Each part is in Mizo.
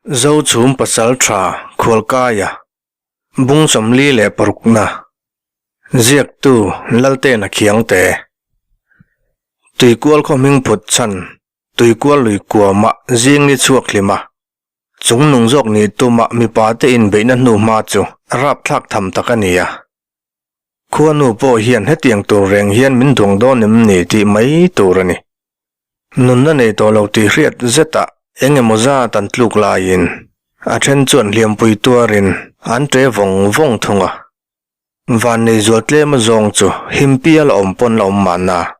Zochhum Pasaltha Khualkaia Bung 46 na Ziaktu Laltena Khiangte Tuikual khaw hming phut chhan Tuikual lui kuamah zing ni chhuak hlim a, chung nung zawk nih tumah mipa te inbeihna hnu hma chu rapthlak tham tak a ni a. Khuanu pawh hian hetiang tur reng hian min duang dawn em ni tih mai tur a ni. Nunna nei tawh lo tih hriat zetah eng emaw zat an tluk laiin a then chuan hliampui tuarin an ṭe vawng vawng thung a. Van nei zual tlem a zawng chu him pial a awm pawn la awm mahna.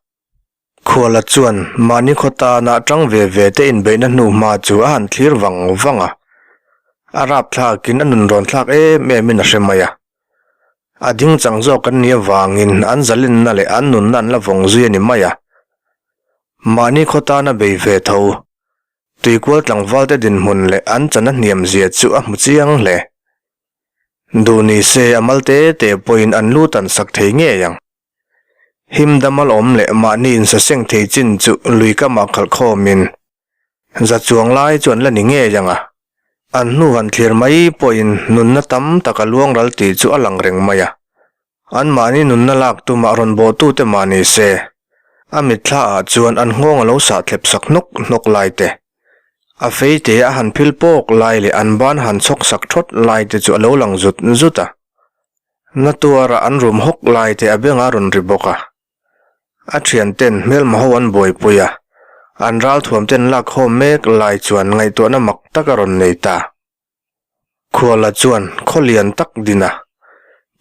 Khuala chuan mahni khaw tana ṭang ve ve te inbeihna hnu hma chu a han thlir vang vang a. A rapthlakin a nun rawn thlak em emin a hre mai a. A ding chang zawk an nih avangin an zalenna leh an nunna an la vawng zui a ni mai a. Mahni khaw tana bei ve tho, tuikual tlangvalte dinhmun leh an chan a hniam zia chu a hmu chiang hle. Duh ni se a mal te te pawhin an lu tan sak thei ngei ang. Him dam alawm leh mahni insaseng thei chin chu lui kamah khalh khawmin Za chuang lai chuan la ni ngei ang a, an hnu han thlir mai pawhin nunna tam tak a luang ral tih chu a lang reng mai a. Anmahni nunna lak tumah rawn bawhtute mah ni se, a mitthla ah chuan an nghawng a lo sah thlep sak hnawk hnawk lai te, a fei te a han phil pawk lai leh an ban han chhawk sak thawt lai te chu a lo lang zut zut a. Na tuara an rum hawk lai te a beng a rawn ri bawk a. A thianten hmelma ho an buaipui a, an ralthuam ten lak haw mek lai chuan ngaihtuahna mak tak a rawn nei ta. Khuala chuan khaw lian tak din a,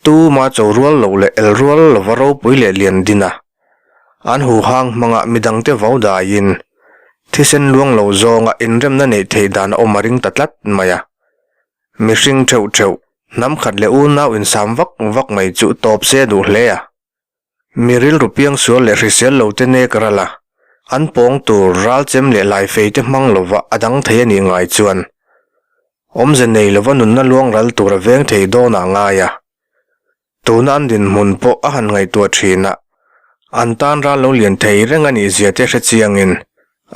tuma cho rual loh leh el rual lova ropui leh lian din a, an huhang hmanga midangte vau daiin thisen luang lo zawnga inremna neih theih dan a awm a ring ta tlat mai a. Mihring theuh theuh, hnam khat leh unau insam vak vak mai chu tawp se duh hle a. Mi rilru piangsual leh hrisel lo te nek ral a, an pawng tur ral chem leh lai fei te hmang lova a dang thei a nih ngai chuan awmze nei lova nunna luang ral tur a veng thei dawn ah ngai a. Tuna an dinhmun pawh a han ngaihtuah thin a, an tan ral lo lian thei reng a nih zia te hre chiangin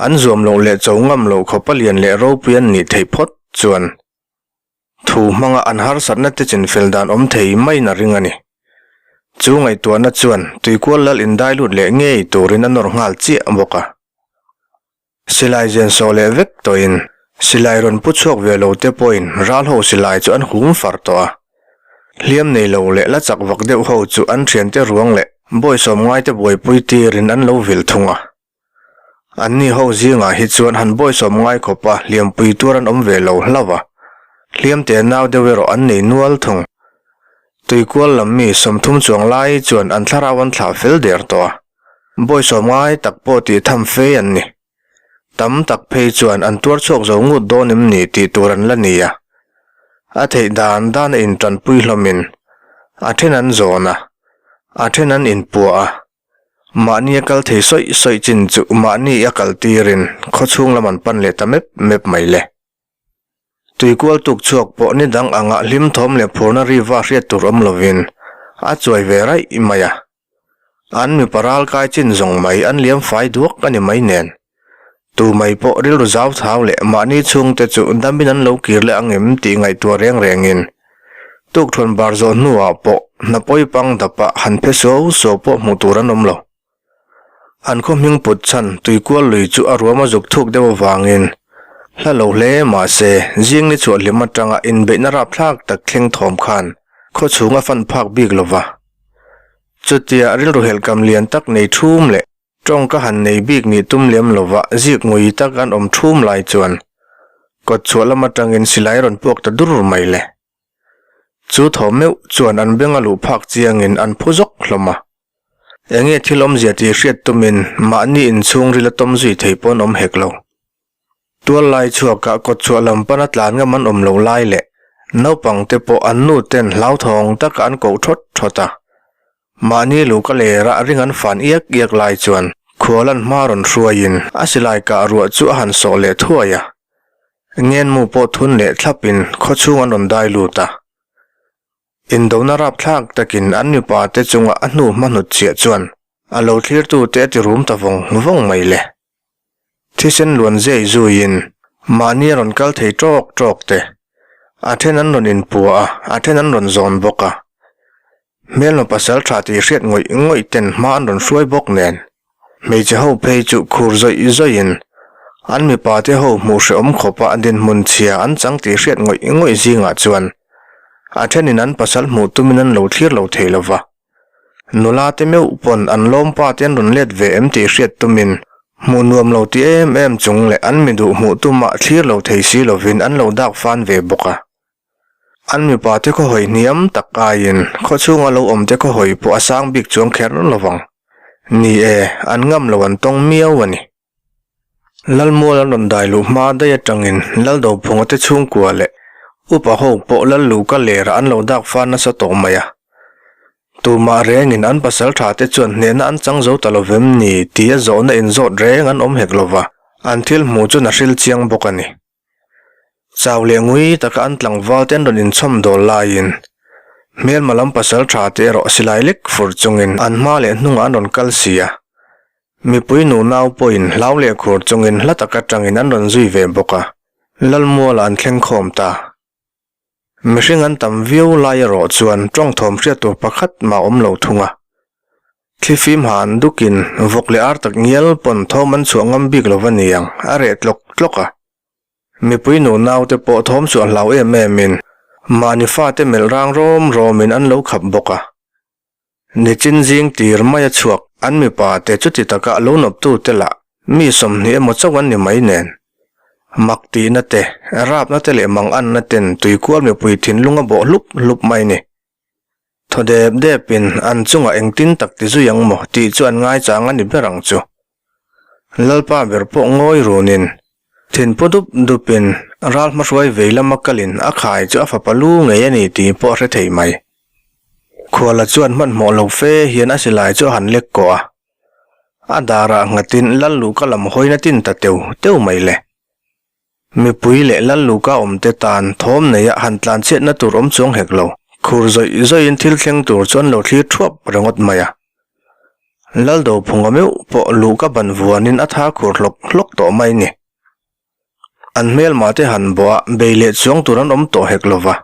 an zuam loh leh cho ngam loh khawp a lian leh ropui an nih theih phawt chuan Thu hmanga an harsatna te chinfel dan awm thei maiin a ring a ni. Chu ngaihtuahna chuan tuikual lal indai lut leh ngei turin a nawr nghal chiah bawk a. Silai zen sawh leh vek tawhin silai rawn pu chhuak ve lo te pawhin ral ho silai chu an hum far tawh a. Hliam nei lo leh la chak vak deuh ho chu an thiante ruang leh bawisawm ngaite buaipui tirin an lo vil thung a. Anni ho zingah hi chuan han bawisawm ngai khawp a, hliampui tur an awm ve lo hlauh a. Hliamte nau deuh erawh an nei nual thung. Tuikual lam mi 30 chuang lai chuan an thlarau an thlah fel der tawh a. Bawisawm ngai tak pawh tih tham fe an ni. Tam tak phei chuan an tuar chhuak zo ngut dawn em ni tih tur an la ni a. A theih dan dan a intanpui hlawmin a then an zawn a, a then an inpuah a. Mahni a kal thei sawih sawih chin chu mahni a kal tirin khawchhung lam an pan leh ta mep mep mai le. Tuikual tuk chhuak pawh ni dang anga hlim thawm leh phurna riva hriat tur awm lovin a chuai ve raih mai a. An mipa ral kai chin zawng mai an liam fai duak a ni mai nen. Tu mai pawh rilru zau thau leh mahni chhungte chu damin an lo kir leh ang em tih ngaihtuah reng rengin tukthuan bar zawh hnuah pawh hna pawi pang dapah han phe suau suau pawh hmuh tur an awm lo. An khaw hming put chhan tuikual lui chu a ruam a zuk thuk deuh avangin hla lo hle mahse zing ni chhuah hlim atanga inbeihna rapthlak tak thleng thawm khan khaw chhung a fan phak bik lova. Chutia rilru helhkam lian tak nei thum leh Tawng ka han nei bik nih tum lem lova zik ngui tak an awm thum lai chuan kawt chhuah lam atangin silai rawn puak ta dur mai le. Chu thaw meuh chuan an beng a luh phak chiangin an phu zawk hlawm a. Enge thil awmzia tih hriat tumin mahni inchhung ril a tawm zui thei pawh an awm hek lo. Tual lai chhuakah kawt chhuah lam pana tlan ngam an awm lo lai leh naupang te pawh an nu ten hlauthawng taka an koh thawt thawt a. Mahni lu ka lerah ring an fan iak iak lai chuan khualan hma rawn hruaiin a silai kah ruah chu a han sawh leh thuai a. Ngenmu pawh thun leh thlapin khawchhung an rawn dai lut a. Indona rapthlak takin an mipa te chunga a hnu hma hnut chhiah chuan a lo thlirtu te a ti rum ta vawng vawng mai le. Thisen luan zei zuiin Mahni a rawn kal thei tawk tawk te. A then an rawn inpua a, a then an rawn zawn bawk a. Hmelma pasal tha tih hriat ngawih ngawih ten hma an rawn hruai bawk nen. Hmeichhe ho phei chu khur zawih zawih in an mipa te ho hmuh hrehawm khawp a dinhmun chhia an chang tih hriat ngawih ngawih zingah chuan a thenin an pasal hmuh tumin an lo thlir lo thei lova. Nula te meuh pawn an lawmpa te an rawn let ve em tih hriat tumin hmuh nuam lo ti em em chung leh an mi duh hmuh tumah thlir lo thei si lovin an lo dak fan ve bawk a. An mipa te khaw hawi hniam tak aiin khaw chhunga lo awm te khaw hawi pawh a sang bik chuang kher lovang. Ni e, an ngam lo an tawng miau a ni. Lalmual an rawn dai luh hma daih atangin Laldophunga te chhungkua leh upa ho pawh Lalluka lerah an lo dak far nasa tawh mai a. Tumah rengin an pasal tha te chuan hnehna an chang zo ta lovem ni tia zawhna inzawt reng an awm hek lova, an thil hmuh chuan a hril chiang bawk a ni. Chau leh ngui taka an tlangval te an rawn inchhawm dawl laiin hmelma lam pasal tha te erawh silai lek fur chungin an hma leh hnungah an rawn kal si a. Mipui nu nau pawhin hlau leh khur chungin hla tak atangin an rawn zui ve bawk a, Lalmualah an thleng khawm ta. Mihring an tam viau lai erawh chuan tawng thawm hriat tur pakhat mah awm lo thung a. Thlifim ha an dukin vawk leh ar tak ngial pawn thawm an chhuah ngam bik lo va niang, a reh tlawk tlawk a. Mipui nu naute pawh thawm chhuah hlau em emin mahni fate melh rang rawm rawmin an lo khap bawk a. Nichin zing tir mai a chhuak an mipa te chuti taka lo nawptu te lah mi 20 emaw chauh an ni mai nen. Mak tihna te, rapna te leh manganna ten tuikual mipui thinlung a bawh hlup hlup mai ni. Thaw dep depin an chungah engtin tak ti zui ang maw tih chu an ngaichang a ni ber ang chu. Lalpa ber pawh ngawi runin, thinpu dup dupin ral hmahruai vei lama kalin a khai chu a fapa lu ngei a ni tih pawh a hre thei mai. Khuala chuan hmanhmawh lo fe hian a silai chu a han lek kawh a. A darah nghatin Lalluka lam hawina tin ta teu teu mai le. Mipui leh Lalluka awmte tan thawm neia han tlanchhiatna tur awm chuang hek lo. Khur zawih zawihin thil thleng tur chuan lo thlir thuap ringawt mai a. Laldophunga meuh pawh luhka ban vuanin a tha khur hlawk hlawk tawh mai ni. An hmelmah te han bawh a, bei leh chuang tur an awm tawh hek lova.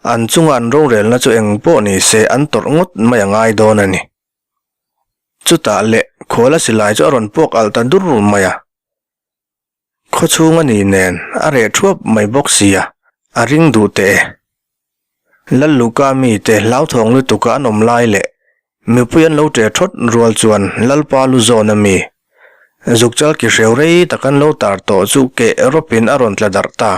An chunga an rorelna chu eng pawh ni se an tawrh ngawt mai a ngai dawn a ni. Chutah leh khuala silai chu a rawn puak alh ta dur mai a. Khaw chhung a ni nen a reh thuap mai bawk sia, a ring duh teh e. Lalluka mite hlauthawng lutuka an awm lai leh mipui an lo ṭe ṭhawt rual chuan Lalpa lu zawn a mi zukchal ki hreu rei tak an lo tar tawh chu keh rawpin a rawn tla darh ta.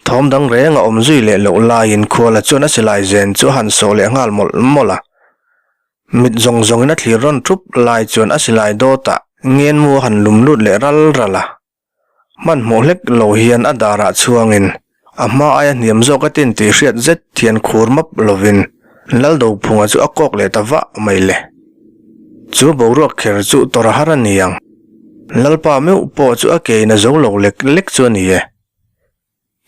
Thawm dang reng a awm zui leh loh laiin Khuala chuan a silai zen chu a han sawh leh nghal mawlh mawlh a. Mit zawng zawngin a thlir rawn thup lai chuan a silai dawtah ngenmu a han lum lut leh ral ral a. Hmanhmawh hlek lo hian a darah chhuangin a hma aia hniam zawk a tin tih hriat zet thian khur map lovin Laldophunga chu a kawk leh ta vah mai le. Chu boruak kher chu tawrh a har a ni ang. Lalpa meuh pawh chu a ke in a zo lo lek lek chu a ni e.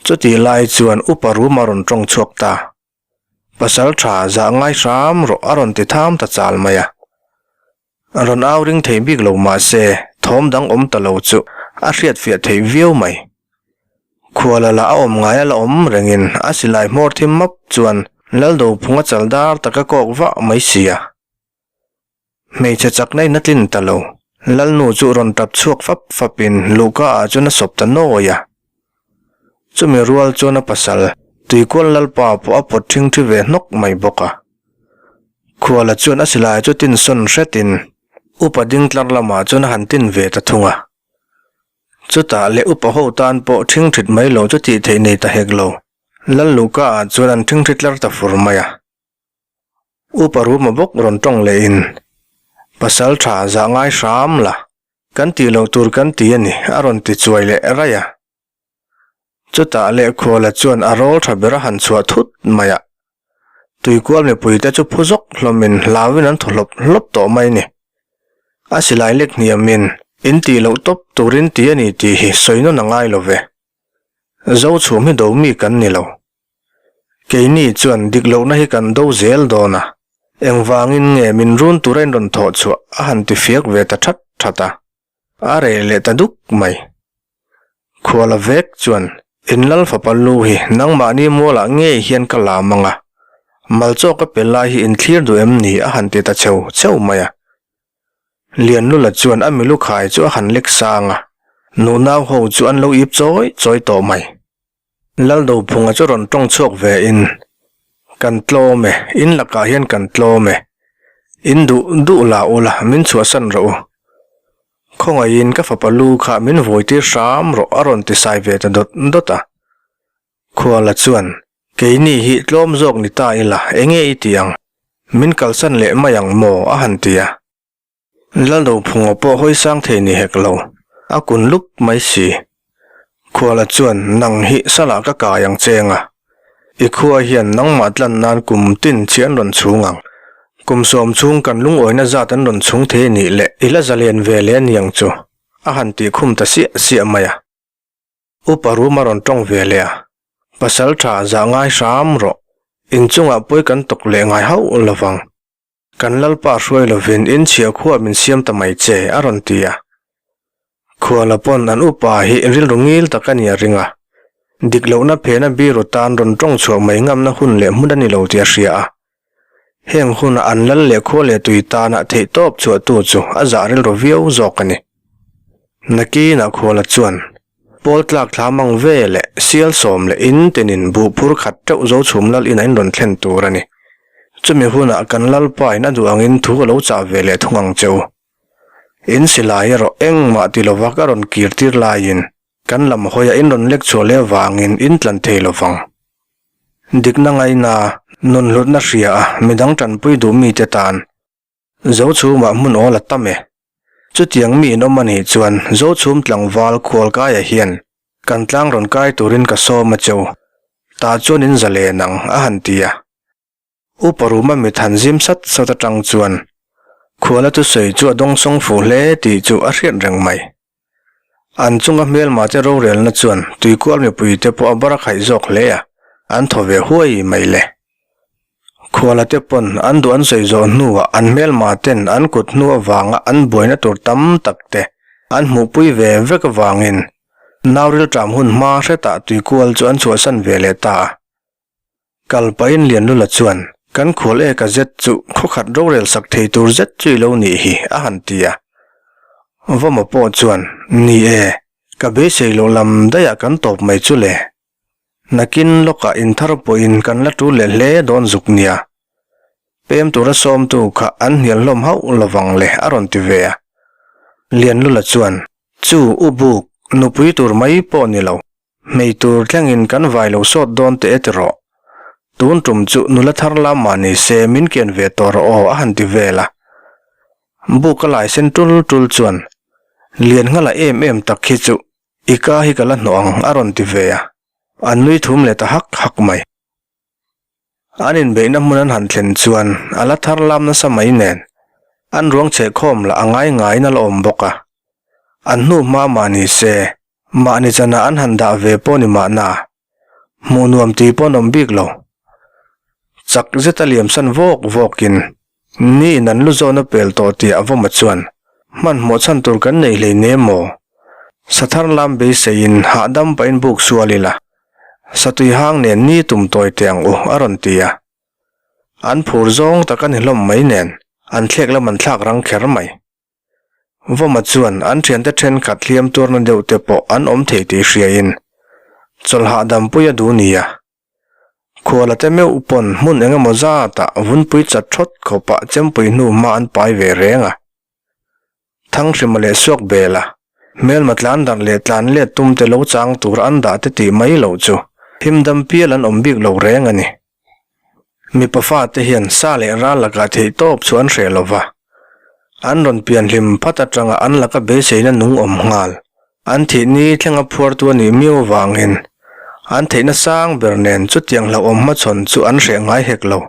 Chutih lai chuan upa rum a rawn tawng chhuak ta. Pasal tha zah ngai hram rawh a rawn ti tham ta chal mai a. Rawn au ring thei bik lo mah se thawm dang awm ta lo chu a hriat fiah theih viau mai. Khuala lah a awm ngai a la awm rengin a silai hmawr thim map chuan Laldophunga chal dar tak a kawk vah mai si a. Hmeichhe chakna in a tlin ta lo. Lalnu chu rawn tap chhuak fap fapin luhka ah chuan a sawp ta nawi a. Chumi rual chuan a pasal, Tuikual Lalpa pawh a pawt ṭhing ṭhi ve hnawk mai bawk a. Khuala chuan a silai chu tin sawn hretin upa ding tlar lamah chuan a han tin ve ta thung a. Chutah leh upa ho tan pawh ṭhing ṭhit mai lo chu tih theih nei ta hek lo. Lal luhka ah chuan an ṭhing ṭhi tlar ta fur mai a. Upa Ruma bawk rawn tawng lehin, Pasal tha zah ngai hram la, kan tih loh tur kan ti a ni, a rawn ti chuai leh raih a. Chutah lehkhuala chuan a rawl tha ber a han chhuah thut mai a. Tuikual mipuite chu phu zawk hlawmin hlauin an thaw hlawp hlawp tawh mai ni. A silai lek hniamin, In tih loh tawp turin ti a ni tih hi sawi nawn a ngai lo ve. Zochhum hi do mi kan ni lo. Keini chuan dik lohna hi kan do zel dawn a, engvangin nge min run tura in rawn thawh chhuah a han ti fiak ve ta that that a, a reh leh ta duk mai. Khuala vek chuan, In lal fapa lu hi nangmahni mualah ngei hian ka lam ang a, malchaw ka pe lai hi in thlir duh em ni? a han ti ta cheu cheu mai a. Lianlula chuan a milu khai chu a han lek sang a, nunau ho chu an lo ip chawi chawi tawh mai. Laldophunga chu rawn tawng chhuak ve in, Kan tlawm e, in lakah hian kan tlawm e. In duh duh la ula, min chhuahsan rawh u. Khawngaihin ka fapa lu kha min vawitir hram rawh a rawn ti sai ve ta dawt dawt a. Khuala chuan, Keini hi tlawm zawk ni ta ila, enge i ti ang? Min kalsan leh mai ang maw? a han ti a. Laldophunga pawh hawi sang thei ni hek lo, a kun lup mai si. Khuala chuan, Nang hi salah ka kai ang cheng a. I khua hian nangmah tlan nan kum tin chi an rawn chhung ang. Kum sawm chhung kan lungawina zat an rawn chhung thei nih leh i la zalen ve leh aniang chu, a han tih khum ta siah siah mai a. Upa rum a rawn tawng ve leh a, Pasal tha zah ngai hram rawh, inchungah pawi kan tawk leh ngai hauh lovang. Kan Lalpa hruai lovin in chhia khua min siam ta mai che, a rawn ti a. Khuala pawn an upa hi rilru ngil tak a ni a ring a. Dik lohna phena biru tan rawn tawng chhuah mai ngamna hun leh hmun a ni lo tih a hria a. Heng huna an lal leh khua leh tui tana theihtawp chhuahtu chu a zah rilru viau zawk a ni. Nakinah Khuala chuan Pawl tlak thla mang ve leh sial sawm leh in tinin buh phur khat teuh zo chhum lal in a inrawn thlen tur a ni. Chumi hunah kan lalpa in a duh angin thu a lo chah ve leh thung ang che u. In silai erawh engmah ti lova ka rawn kir tir laiin kan lam hawiah in rawn lek chhuah leh avangin in tlan thei lovang. Dikna ngaina, nun hlutna hria a midang tanpui duh mite tan Zochhumah hmun awl a tam e. Chutiang mi in awm a nih chuan Zochhum tlangval Khualkaia hian kan tlang rawn kai turin ka sawm a cheu. Tah chuan in zalen ang a han ti a. Upa Ruma mit han zim sat sat atang chuan Khuala thusawi chu a dawngsawng fuh hle tih chu a hriat reng mai. An chunga hmelma te rorelna chuan tuikual mipuite pawh a bar a khaih zawk hle a, an thaw ve huai mai le. Khuala te pawn an duh an sawi zawh hnuah an hmelma ten an kut hnu avanga an buaina tur tam tak te an hmuhpui ve vek avangin naurilṭam hun hma hretah tuikual chu an chhuahsan ve leh ta a. Kal pahin Lianlula chuan, Kan khual eka zet chu khawkhat rorel sak thei tur zet chu i lo nih hi, a han ti a. Vawma pawh chuan, Ni e, ka beisei loh lam daihah kan tawp mai chu le. Nakin lawkah inthar pawhin kan la tul leh hle dawn zuk nia. Pem tura sawmtu kha an hnial hlawm hauh lovang le, a rawn ti ve a. Lianlula chuan, Chu, u buk, nupui tur mai pawh ni lo. Hmei tur thlengin kan vai lo sawt dawn teh e ti rawh. Tun tum chu nula thar lam mah ni se min kian ve tawh rawh aw a han ti vel a. Buk a lai sen tul tul chuan lian nghala em em tak hi chu i ka hi ka la hnawh ang a rawn ti ve a. An nui thum leh ta hak hak mai. An inbeihna hmun an han thlen chuan a la thar lam nasa mai nen an ruang chhehkhawm lah a ngai ngaiin a la awm bawk a. An hnu hma mah ni se Mahni chana an han dah ve pawh ni mahna, hmuh nuam tih pawh an awm bik lo. Chak zeta liamsan vawk vawkin ni in an lu zawn a pel tawh tih a vawma chuan hmanhmawh chhan tur kan nei hlei ne maw? Sathar lam beiseiin hahdam pahin buk sual ila, satui hang nen ni tum tawi teh ang u a rawn ti a. An phur zawng tak a ni hlawm mai nen an thlek lam an thlak rang kher mai. Vawma chuan an thiante thenkhat hliam tuarna deuh te pawh an awm thei tih hriain chawlh hahdam pui a duh nia. Khuala te meuh pawn hmun eng emaw zatah vunpui chat thawt khawpah chempui hnu hma an pai ve reng a. Thanghrima leh suak bela hmelma tlan darh leh tlan let tum te lo chang tur an dah te tih mai loh chu himdam pial an awm bik lo reng a ni. Mipa fate hian sa leh ral lakah theih tawp chu an hreh lo va. An rawn pian hlim phat atanga an laka beiseina nung awm nghal. An thih ni thlenga phuartu a nih miau avangin an theihna sang ber nen chutiang hlauhawm hmachhawn chu an hreh ngai hek lo.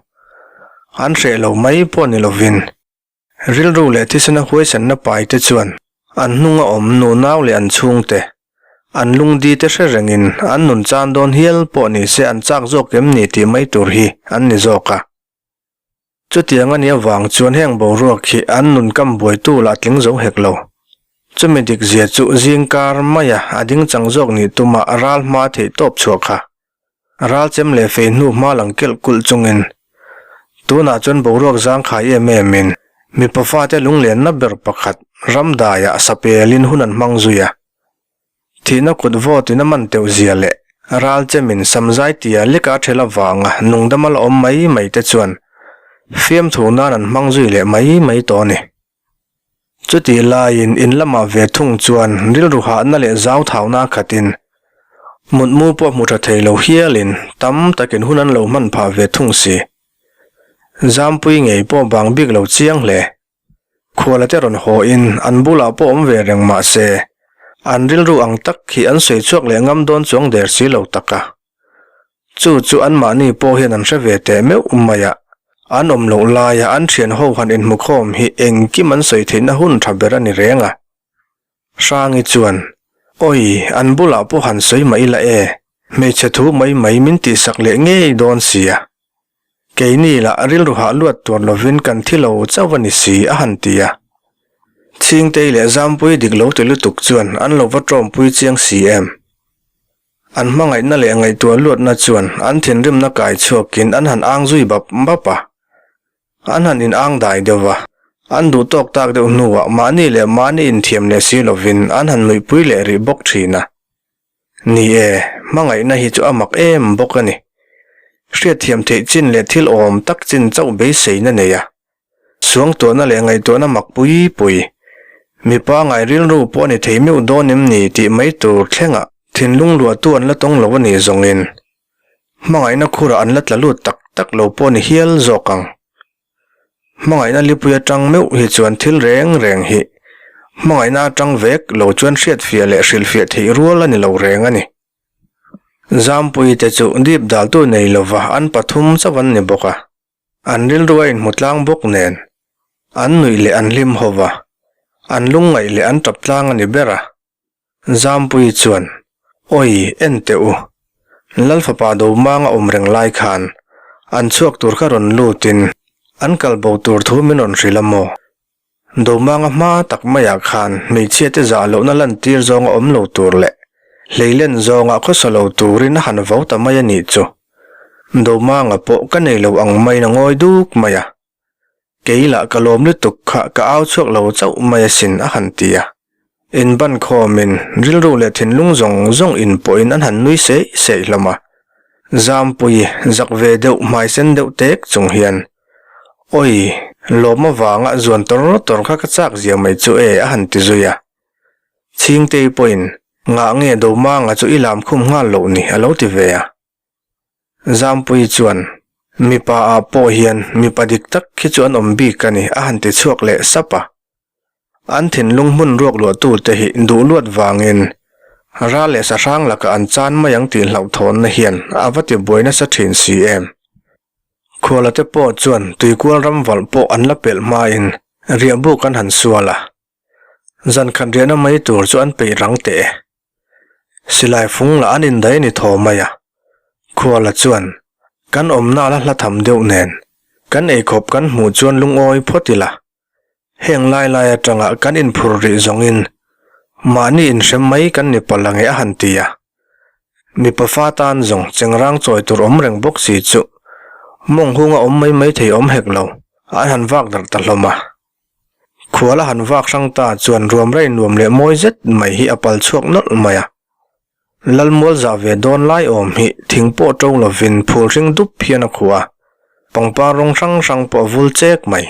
An hreh lo mai pawh ni lovin Rilru leh thisena huaisanna pai te chuan an hnunga awm nunau leh an chhungte, an lungdi te hre rengin an nun chan dawn hial pawh ni se an chak zawk em ni tih mai tur hi an ni zawk a. Chutiang a nih avang chuan heng boruak hi an nun kam buaitu lah tling zo hek lo. Chumi dik zia chu zing kar maia a ding chang zawk nih tuma ral hma theih tawp chhuah kha. Ral chem leh fei hnu hma lang kelh kulh chungin tunah chuan boruak zangkhai em emin mipa fate lunglenna ber pakhat ramdaiah sapelin hun an hmang zui a. Thihna kut vawtin a man teuh zia leh ral chemin samzai tia leka a ṭhel avanga nungdama la awm mai mai te chuan fiamthu nan an hmang zui leh mai mai tawh a ni. Chutih laiin in lamah ve thung chuan rilru hahna leh zauthauna a khatin mutmu pawh hmu tha thei lo hialin tam takin hun an lo hman phah ve thung si. Zampui ngei pawh bang bik lo chiang hle. Khuala te rawn hawiin an bulah pawh awm ve reng mah se an rilru ang tak hi an sawi chhuak leh ngam dawn chuang der si lo tak a. Chu chu anmahni pawh hian an hre ve teh meuh mai a, an awm loh laia an thian ho han inhmukhawm hi engkim an sawi theihna hun tha ber a ni reng a. Hrangi chuan, Awi, an bulah pawh han sawi mah ila e, hmeichhe thu mai mai min tihsak leh ngei dawn sia. Keini lah rilru hah luat tuar lovin kan thi lo chauh a ni si, a han ti a. Chhingtei leh Zampui dik lo ti lutuk chuan an lo va tawmpui chiang si em. An hmangaihna leh ngaihtuah luatna chuan an thinrimna kai chhuakin an han ang zui bap bap a. An han in ang dai deuh va, an duh tawk tak deuh hnuah mahni leh mahni inthiam leh si lovin an han nuihpui leh rih bawk thin a. Ni e, hmangaihna hi chu a mak em bawk a ni. Hriatthiam theih chin leh thil awm tak chin chauh beiseina nei a. Suangtuahna leh ngaihtuahna mak pui pui, mipa ngai rilru pawh a ni thei meuh dawn em ni tih mai tur thlengah thinlung luahtu an la tawng lo a nih zawngin hmangaihna khurah an la tla lut tak tak lo pawh a ni hial zawk ang. Hmangaihna lipui atang meuh hi chuan thil reng reng hi hmangaihna atang vek lo chuan hriatfiah leh hrilhfiah theih rual a ni lo reng a ni. Zampui te chu dip daltu nei lova an pathum chauh an ni bawk a. An rilru a inhmu tlang bawk nen, an nuih leh an hlim ho va, an lungngaih leh an tap tlang a ni ber a. Zampuii chuan, Awi, en teh u. Lalfapa Domanga awm reng lai khan an chhuak tur kha rawn lutin an kal bo tur thu min rawn hrilh a maw? Domanga hma tak maiah khan hmeichhia te zah lohna lantir zawnga awm lo tur leh hleilen zawnga khawsa lo turin a han vo ta mai a nih chu. Domanga pawh ka nei lo ang maiin a ngawi duk mai a. Kei lah ka lawm lutuk kha ka au chhuak lo chauh mai asin a han ti a. Inban khawmin rilru leh thinlung zawng zawng inpawhin an han nui seih seih hlawm a. Zampui zak ve deuh hmai sen deuh tek chung hian, Awi, lawm avanga zuan tawr tawr kha ka chak zia mai chu e a han ti zui a. Chhingtei pawhin, Ngah nge Domanga chu i lam khum nghal loh ni a lo ti ve a. Zampui chuan, Mipa ah pawh hian mipa dik tak khi chu an awm bik a ni a han ti chhuak leh sap a. An thinlung hmun ruak luahtute hi duh luat vangin ral leh sahrang lakah an chan mai ang tih hlauhthawnna hian a va ti buai nasa thin si em. Khuala te pawh chuan tuikual ram valh pawh an la pelh hmain riahbuk an han sual a. Zan khat riahna mai tur chu an peih rang teh e. Silai fung lah an indaih a ni thaw mai a. Khuala chuan, Kan awmna la hla tham deuh nen, kan eikhawp kan hmuh chuan lungawi phawt ila. Heng lai lai atanga kan inphur rih zawngin mahni inhrem mai kan ni palh ange a han ti a. Mipa fa tan zawng chengrang chawi tur awm reng bawk si chu mawng hunga awm mai mai thei awm hek lo an han vak darh ta hlawm a. Khual a han vak hrang ta chuan ruam rei nuam leh mawi zet mai hi a pal chhuak nawlh mai a. Lalmual zah ve dawn lai awm hi thing pawh to lovin phul hring dup hian a khuh a, pangpar rawng hrang hrang pawh a vul chek mai.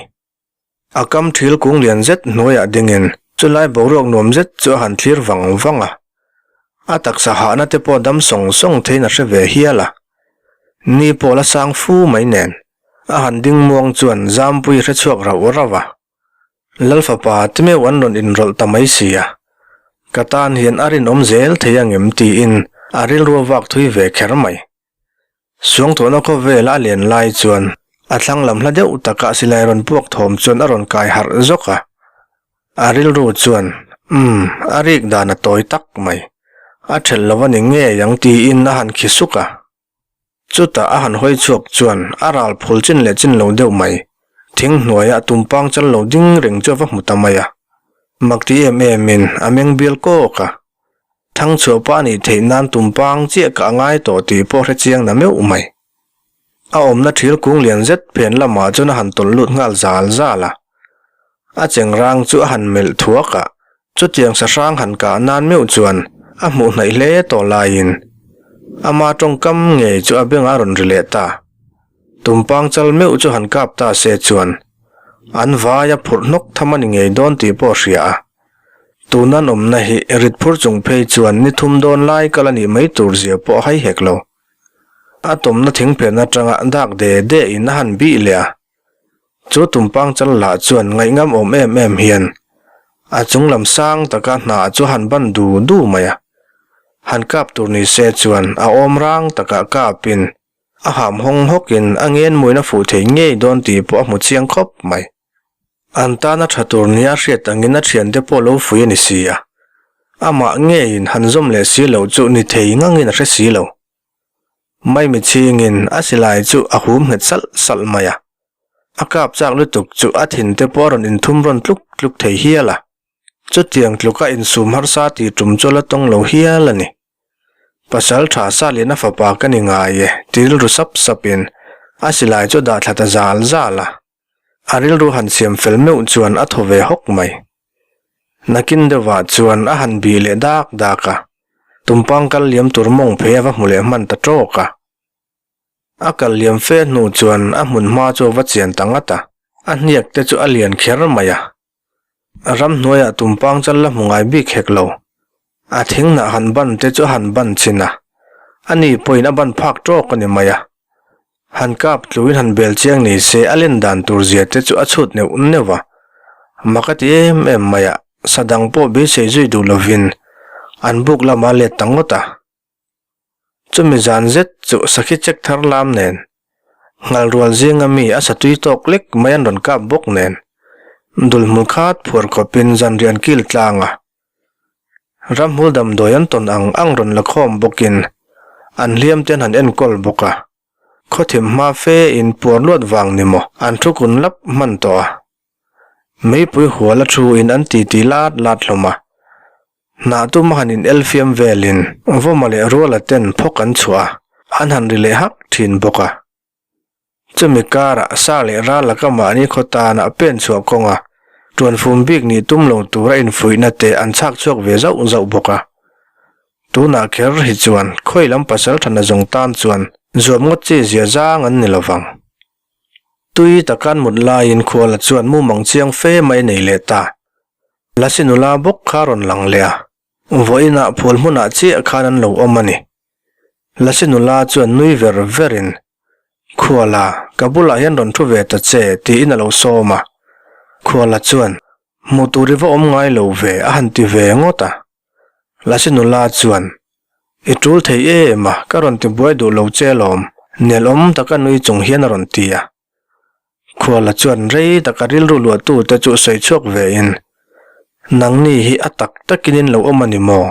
A kam thil kung lian zet hnuaiah dingin chulai boruak nuam zet chu a han thlir vang vang a. A taksa hahna te pawh dam sawng sawng theiin a hre ve hial a. Ni pawh la sang fu mai nen a han ding muang chuan Zampui hre chhuak rauh rauh a. Lalfapa te meuh an rawn inrawlh ta mai si a. Ka tan hian a rinawm zel thei angem tiin a rilru a vak thui ve kher mai. Suangtuahna khawvela a len lai chuan a thlang lam hla deuh takah silai rawn puak thawm chuan a rawn kai harh zawk a. A rilru chuan, Umm, a rik dan a tawi tak mai. A thelh lo a ni ngei ang tiin a han khi suk a. Chutah a han hawi chhuak chuan a ral phul chin leh chin lo deuh mai. Thing hnuaia tumpang chal lo ding reng chu a va hmu ta mai a. Mak ti em em in a meng bial kawk a. Thangchhuah pa nih theih nan tumpang chiah ka angai tawh tih pawh hre chiang na meuh mai. A awmna thil kung lian zet phen lamah chuan a han tawlh lut nghal zal zal a. A chengrang chu a han melh thuak a, chutiang sahrang han kah nan meuh chuan a hmuh hnaih hle tawh laiin ama tawngkam ngei chu a bengah a rawn ri leh ta. Tumpang chal meuh chu han kap ta se chuan an vai a phurh hnawk tham a ni ngei dawn tih pawh a hria a. Tun an awmna hi rit phur chung phei chuan ni thum dawn lai kal a nih mai tur zia pawh a hai hek lo. A tawmna thingphen atanga dak de de in a han bih leh a. Chu tumpang chal lah chuan ngaihngam awm em em hian a chung lam sang taka hna chu han ban du du mai a. Han kap tur ni se chuan a awm rang takah kapin a ham hawng hawkin a ngen muin a fuh thei ngei dawn tih pawh a hmu chiang khawp mai. An tana tha tur nia hriat angin a thiante pawh lo fui a ni si a. Amah ngeiin han zawm leh si loh chu ni thei ngangin a hre si lo. Maimi chhingin a silai chu a hum nghet salh salh mai a. A kap chak lutuk chu a thin te pawh a rawn inthum rawn tluk tluk thei hial a. Chutiang tluka insum harsa tih tum chu la tawng lo hial a ni. Pasal tha sa lian a fapa ka ni ngai e ti rilru sap sapin a silai chu a dah thla ta zal zal a. A rilru han siam fel meuh chuan a thaw ve hawk mai. Nakin deuhah chuan a han bih leh dak dak a, tumpang kal liam tur mawng phei a va hmu leh hman ta tawk a. A kal liam fe hnu chuan a hmun hma chu a va chian ta ngat a, a hniak te chu a lian kher mai a. Ramhnuaiah tumpang chal la hmu ngai bik hek lo. A thinghnah han ban te chu a han ban chin a, ani pawhin a ban phak tawk a ni mai a. Han kap tluin han bel chiang ni se a len dan tur zia te chu a chhut neuh neuh a. Mak a ti em em mai a, sa dang pawh beisei zui duh lovin an buk lamah a let ta ngawt a. Chumi zan zet chu sakhi chek thar lam nen, ngalrual zinga mi a satui tawk lek mai an rawn kap bawk nen, dulhmul khat phuar khawpin zanrian kil tlang a. Ramhmul damdawi an tawn ang ang rawn la khawm bawkin an hliam te an han enkawl bawk a, khawthim hma fe in puar luat vang ni maw an thu kun lap hman tawh a. Meipui hual a thu in an titi lat lat hlawm a, hnah tum a han in elfiam velin Vawma leh Ruala ten phawk an chhuah a, an han ri leh hak thin bawk a. Chumi karah sa leh ral laka mahni khaw tanah pen chhuah kawnga tuanfum bik nih tum lo tura infuihna te an chhak chhuak ve zauh zauh bawk a. Tunah kher hi chuan khawi lam pasal thana zawng tan chuan zuam ngawt chi zia zang an ni lo vang. Tui takan mut laiin khuala chuan mumang chiang fe mai nei leh ta. Lasi nula bawk kha rawn lang leh a, vawiinah phul hmunah chiah khan an lo awm a ni. Lasi nula chuan nui ver verin, Khuala, ka bulah hian rawn thu ve ta che, tiin a lo sawm a. Khuala chuan, Hmuh tur i va awm ngai lo ve, a han ti ve ngawt a. Lasi nula chuan, I tul thei em a, ka rawn ti buai duh lo che alawm, nelawm taka nui chung hian a rawn ti a. Khuala chuan rei taka rilru luahtute chu sawi chhuak vein, Nangni hi a tak takin in lo awm a ni maw?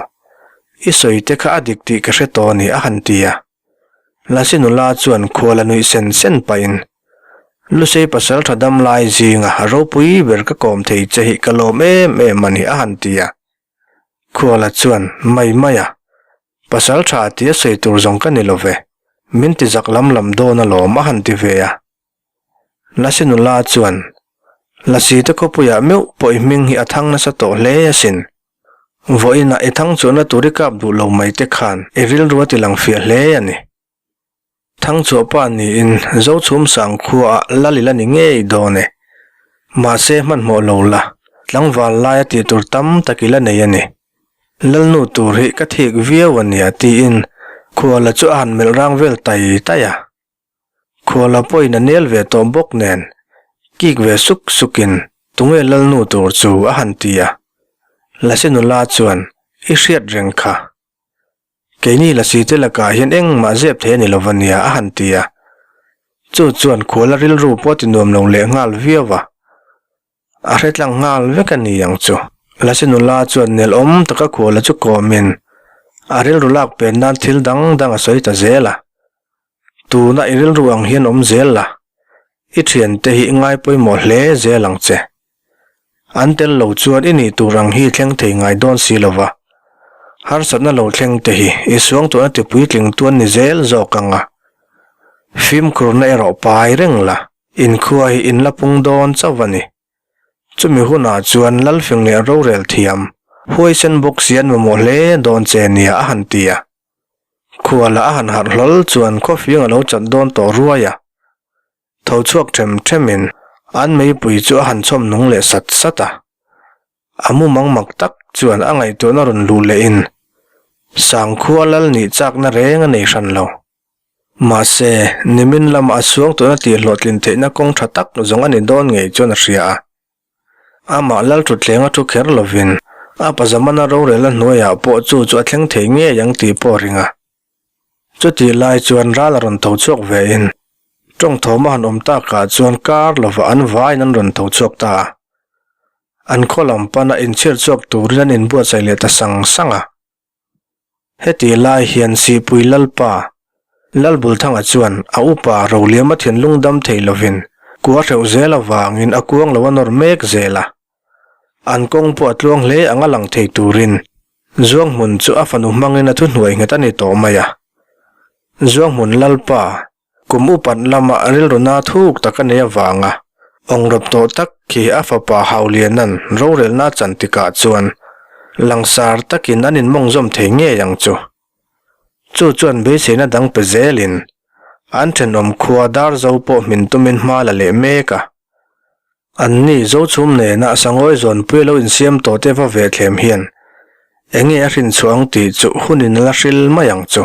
I sawi te kha a dik tih ka hre tawh a ni, a han ti a. Lasi nula chuan khuala nuih sen sen pahin, Lusei pasal tha dam lai zinga ropui ber ka kawm thei che hi ka lawm em em a ni, a han ti a. Khuala chuan, Mai mai a, pasal tha tia sawi tur zawng ka ni lo ve, min ti zak lam lam dawn alawm, a han ti ve a. Lasi nula chuan, Lasi te khawpuiah meuh pawh i hming hi a thang nasa tawh hle asin. Vawiinah i thang chuahna tur i kap duh lo mai te khan i rilru a ti lang fiah hle a ni. Thangchhuahpa niin Zochhum Sangkhuaah lal i la ni ngei dawn e. Mahse hmanhmawh lo la, tlangval laia tih tur tam tak i la nei a ni. Lalnu tur hi ka thik viau a nia tiin khuala chu a han melh rang vel tai tai a. Khuala pawhin a nel ve tawh bawk nen kik ve suk sukin tunge lalnu tur chu a han ti a. Lasi nula chuan i hriat reng kha. Keini lasi te lakah hian engmah zep thei a ni lova nia a han ti a. Chu chuan khuala rilru pawh a ti nuam lo leh nghal viau a. A hre tlang nghal vek a ni ang chu. Lasi nula chuan nelawm taka khuala chu kawmin a rilru lak pen nan thil dang dang a sawi ta zel a. Tuna i rilru ang hian awm zel la, i thiante hi ngai pawimawh hle zel ang che. An tel lo chuan i nih tur ang hi thleng thei ngai dawn si lo va. Harsatna lo thleng te hi i suangtuahna ti puitling tuan ni zel zawk ang a. Fimkhurna erawh pai reng la, inkhua hi in la pung dawn chauh a ni. Chumi hunah chuan Lalfing leh rorel thiam, huaisen bawk si an mamawh hle dawn che nia a han ti a. Khuala a han harh hlawl chuan khawfing a lo chat dawn tawh ruai a. Tho chhuak them themin an meipui chu a han chhawm nung leh sat sat a. A mumang mak tak chuan a ngaihtuahna rawn luh lehin Sangkhua lal nih chakna reng a nei hran lo. Mahse, nimin lama a suang tuna tihhlawhtlin theihna kawng tha tak zawng a ni dawn ngei chuan a hria a. Amah lal thutthleng a thu kher lovin a pazamana rorelna hnuaiah pawh chu chu a thleng thei ngei ang tih pawh a ring a. Chutih lai chuan ral a rawn tho chhuak vein tawng thawm a han awm takah chuan kar lovah an vaiin an rawn tho chhuak ta a. An khaw lam pana inchhir chhuak turin an inbuatsaih leh ta sang sang a. Heti lai hian Sihpui Lalpa, Lalbulthanga chuan a upa Roliama thinlung dam thei lovin kua hreuh zel avangin a kuang lo a nawr mek zel a. An kawng pawh a tluang hle ang a lang thei turin Zuanghmun chu a fanu hmangin a thuhnuai nghet a ni tawh mai a. Zuanghmun Lalpa, Kum upat lama rilruna thuk tak a nei avanga awngrawp tawh tak khi a fapa Hauliana'n rorelna a chan tikah chuan langsar takin an inmawngzawm thei ngei ang chu. Chu chuan beiseina dang pe zelin an thenawm khua Darzo pawh hmin tumin hma la leh mek a. Anni Zochhum nena Sangawi zawnpui lo insiam tawh te va ve thlem hian enge a hrinchhuah ang tih chu hunin a la hril mai ang chu.